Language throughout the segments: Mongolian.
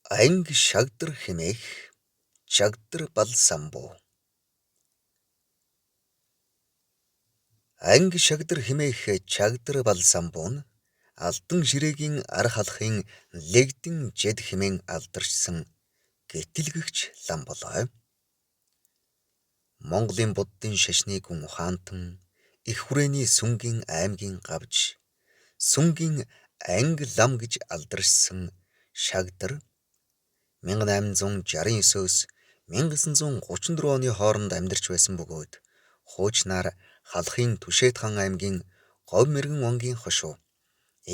Анги шагдар хэмээх Чагдар бал самбуу. Анги шагдар хэмээх Чагдар бал самбуу нь Алдан ширээгийн ар халахын Лэгдэн жэд хэмээн алдаршсан гэтэлгэгч лам болоо. Монголын буддын шашны гүн ухаантан их хүрээний Сүнгийн аймгийн гавж Сүнгийн анги лам гэж алдаршсан Шагдар 1869-өөс 1934 оны хооронд амьдарч байсан бөгөөд хуучнаар Халахын Түшээд хаан аймгийн Говь мэргэн вангийн хошуу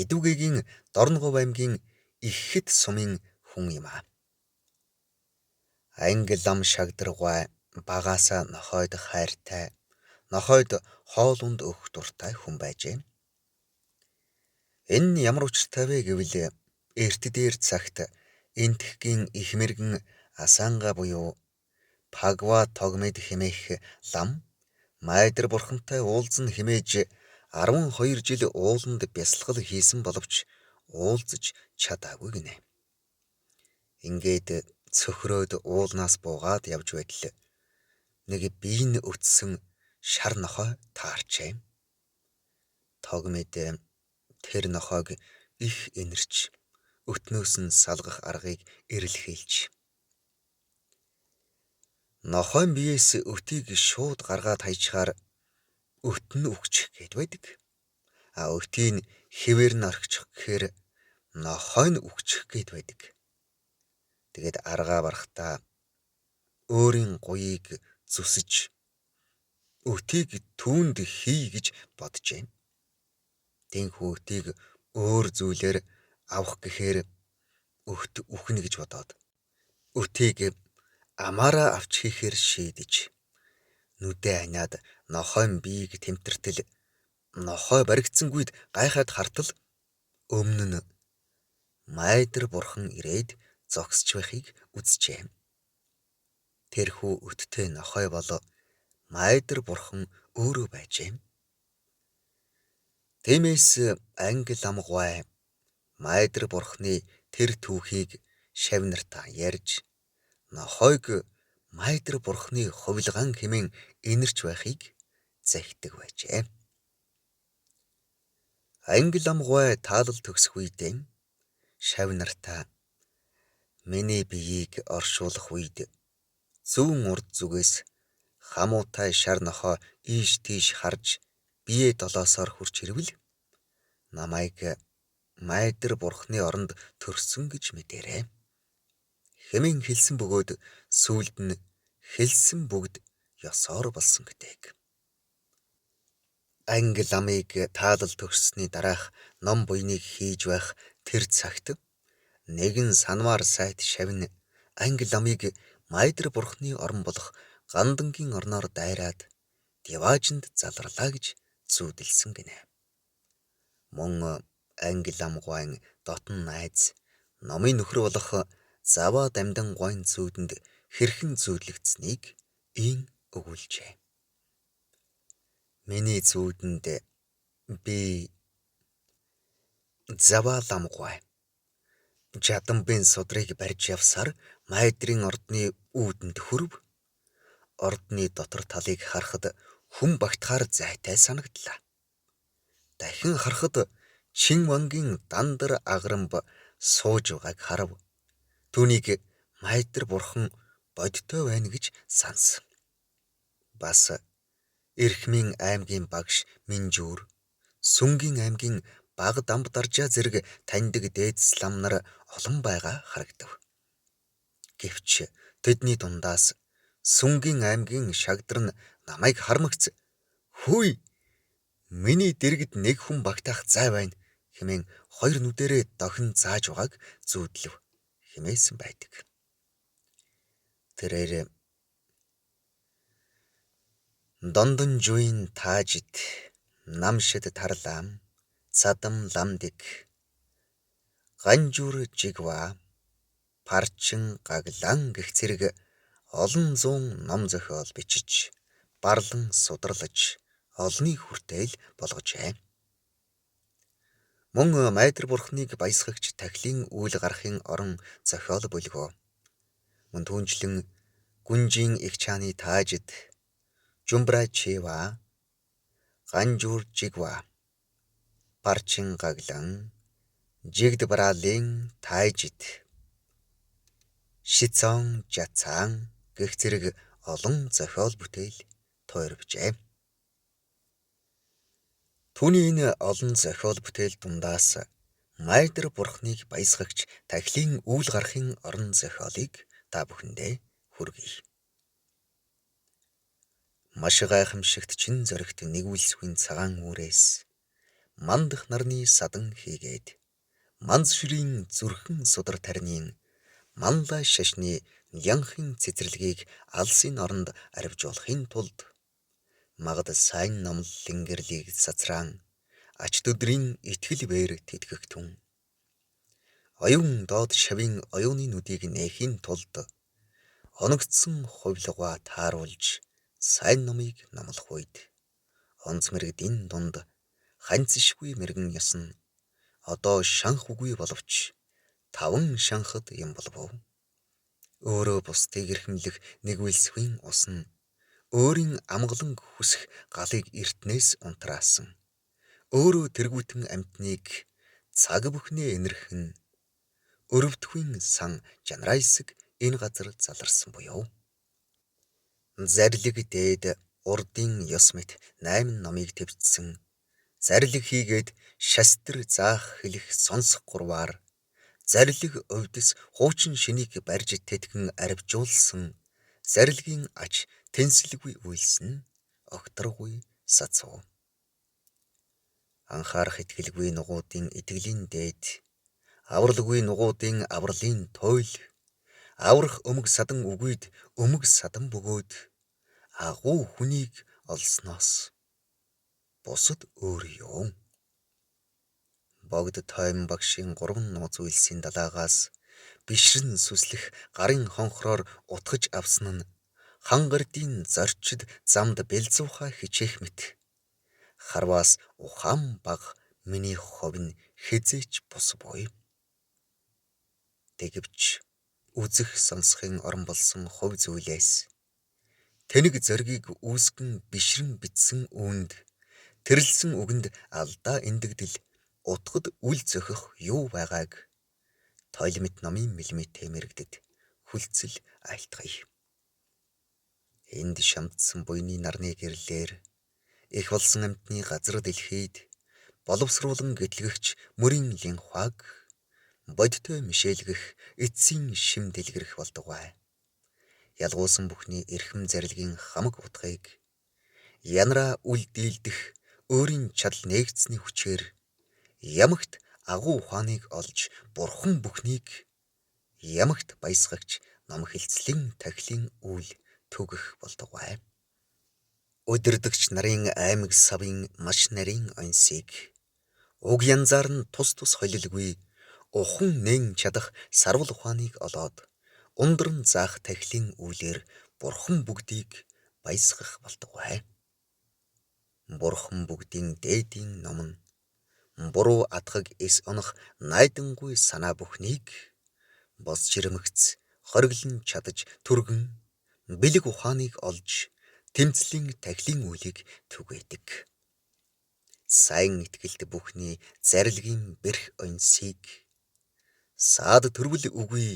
Эдүгээгийн Дорноговь аймгийн Ихэт сумын хүн юм аа. Анги лам Шагдаргуай багаасаа нохойд хайртай, нохойд хоол унд өгөх дуртай хүн байжээ. Энэ нь ямар учиртай вэ гэвэл эрт дээр цагт Энэтхэгийн их мэргэн Асанга буюу Пагва Тогмед хэмээх лам Майдар бурхантай уулзна хэмээж 12 жил ууланд бясалгал хийсэн боловч уулзаж чадаагүй гинэ. Ингээд цөхрөөд уулнаас буугаад явж байтал нэг бие нь өтсөн шар нохой таарчээ. Тогмед тэр нохойг их энэрч өтнөөс нь салгах аргыг эрэлхийлж нохойн биеэс өтийг шууд гаргаад хайчаар өт нь үхчих гээд байдаг. А өтийг хэвээр нь орхичих гэхээр нохой нь үхчих гээд байдаг. Тэгээд аргаа барахтаа өөрийн гуйыг зүсэж өтийг түүнд хий гэж боджээ. Тэнхүү өтийг өөр зүйлээр авах гэхээр өт үхнэ гэж бодоод өтийг амаараа авч хийхээр шийдэж нүдээ аниад нохойн биеийг тэмтэртэл нохой баригдсангүйд гайхаад хартал өмнө нь Майдар бурхан ирээд зогсож байхыг үзжээ. Тэрхүү өттэй нохой бол Майдар бурхан өөрөө байжээ. Тиймээс анги лам гуай Майдар бурханы тэр түүхийг шавь нартаа ярьж нохойг Майдар бурханы хувилгаан хэмээн энэрч байхыг захидаг байжээ. Анги лам гуай таалал төгсөх үедээ шавь нартаа миний биеийг оршуулах үед зүүн урд зүгээс хамуутай шар нохой ийш тийш харж биеэ долоосоор хүрч ирвэл намайг Майдар бурхны оронд төрсөн гэж мэдээрэй хэмээн хэлсэн бөгөөд сүүлд нь хэлсэн бүгд ёсоор болсон гэдэг. Анги ламыг таалал төгссөний дараах ном буйныг хийж байх тэр цагт нэгэн санвар сайт шавь нь анги ламыг Майдар бурхны орон болох Гандангийн орноор дайраад Диваажинд заларлаа гэж зүүдэлсэн гинэ. Мөн анги лам гуайн дотн найз номын нөхөр болох Заваа дамдан гуайн зүүдэнд хэрхэн зүүдлэгдсэнийг ийн өгүүлжээ. Миний зүүдэнд би Заваа лам гуай Жадамбын судрыг барьж явсаар Майдрын ордны үүдэнд хүрв. Ордны дотор талыг харахад хүн багтахаар зайтай санагдлаа. Дахин харахад Чин вангийн дандар аграмб сууж байгааг харав. Түүнийг Майдар бурхан бодтой байна гэж санасан. Бас Эрхмийн аймгийн багш Минжүүр, Сүнгийн аймгийн баг дамб даржаа зэрэг таньдаг дээдс лам нар олон байгаа харагдав. Гэвч тэдний дундаас Сүнгийн аймгийн шагдар нь намайг хармагц "Хүй, миний дэргэд нэг хүн багтаах зай байна" хэмээн хоёр нүдэрээ дохин зааж байгааг зүүдлэв хэмээсэн байдаг. Тэрээр Дондон жуйн таажид намшид тарлаам цадам ламдик ганжуур жигва парчин гаглан гэх зэрэг олон зуун ном зохиол бичиж барлан сударлаж олныг хүртэл болгожээ. Мөн Майдар бурхныг баясгагч тахилын үйл гарахын орон зохиол бөлгөө. Мөн түүнчлэн Гүнжийн эгч хааны таажид Жумбрачева, Ганжуур Жигва, Барчин гаглан, Жигдбралын тайжид, Шицон Жацаан гэх зэрэг олон зохиол бүтээл тойрвжээ. Түүний энэ олон зохиол бүтээл дундаас Майдар бурхныг баясгагч тахилын үйл гарахын орон зохиолыг та бүхэндээ хүргэе. Маш гайхамшигт чин зоригт нэгүүлсвийн цагаан үүрээс мандах нарны садан хийгээд манз ширийн зүрхэн судар тарнийн манлай шашны янхын цэцэрлэгийг алсын оронд аривжуулахын тулд магад сайн номлолын гэрлийг сацраан ач төдрийн итгэл бээр тэтгэгтүн. Оюун доод шавийн оюуны нүдийг нээхийн тулд оногдсон хувилгаа тааруулж сайн номыг номлох үед онц мэргэдийн дунд ханцшгүй мэргэн ёс нь одоо шанх үгүй боловч таван шанхад юм болов уу? Өөрөө бусдыг эрхэмлэх нэгүйлсвийн ус нь өөрийн амгалан хүсэх галыг эртнээс унтраасан. Өөрөө тэргүүтэн амьтныг цаг бүхнээ энэрхэн өрөвдөхүйн сан жанрайсаг энэ газар заларсан буюу. Зарлиг дээд урдын ёс мэт 8 номыг твцсэн. Зарлиг хийгээд шастар заах хэлэх сонсох гурваар зарлиг увдис хуучин шинийг барьж тэтгэн аривжуулсан зарлигийн ач тэнцэлгүй үйлс нь огторгуй сацуу. Анхаарах итгэлгүй нугуудын итгэлийн дээд, авралгүй нугуудын авралын туйл, аврах өмг садан үгүйд өмг садан бөгөөд агуу хүнийг олсноос бусад өөр юм. Богд тойм багшийн 3 нууц үйлсийн далаагаас бишрэн сүслэх гарын хонхроор утгаж авсан нь хан гардын зорчид замд бэлзуухай хичээх мэт харваас ухаан баг миний хов нь хэзээ ч бус буй. Гэвч үзэх сонсохын орон болсон хувь зүйлээс тэнэг зоригийг үүсгэн бишрэн бичсэн үүнд тэрэлсэн үгэнд алдаа эндэгдэл утгад үл зөхих юу байгааг тойл мэт номын мэлмитэй мэрэгдэд хүлцэл айлтгая. Энд шамдсан буйны нарны гэрлээр их болсон амьтны газар дэлхийд боловсруулан гэтлэгч мөрийн линхваг бодтой мишээлгэх эцсийн шим дэлгэрэх болдугай. Ялгуусан бүхний эрхэм зарилгийн хамаг утгыг янраа үл дийлдэх өөрийн чадал нээгдсэний хүчээр ямагт агуу ухааныг олж бурхан бүхнийг ямагт баясгагч ном хэлцлийн тахилын үйл түгэх болдугай. Удирдагч нарын аймаг савын маш нарийн оньсыг уг янзаар нь тус тус холилгүй ухан нээн чадах сарвал ухааныг олоод ундран заах тахилын үйлээр бурхан бүгдийг баясгах болтугай. Бурхан бүгдийн дээдийн ном нь буруу атгаг эс онох найдангүй санаа бүхнийг бос жирэмэгц хориглон чадаж түргэн бэлэг ухааныг олж тэмцлийн тахилын үйлийг түгээдэг. Сайн итгэлт бүхний зарилгийн бэрх оньсыг саад төрвөл үгүй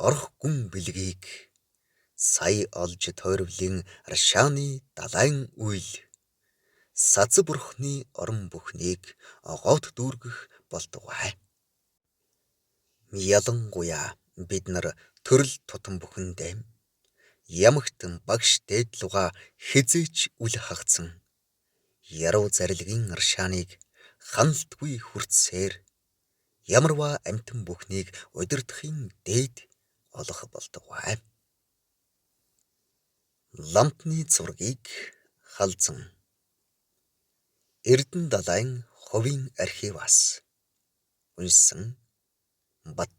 орох гүн бэлгийг сая олж тойрвлын аршааны далайн үйл саз бурхны орон бүхнийг огоот дүүргэх болтугай. Ялангуяа бид нар төрөл тутам бүхэндээ ямагт багш дээдлуга хэзээ ч үл хагацсан яруу зарилгийн аршааныг ханалтгүй хүртсээр ямарваа амьтан бүхнийг удирдахын дээд олох болтугай. Ламтны зургийг халзан Эрдэнэ далайн хувийн архиваас уншсан Бат.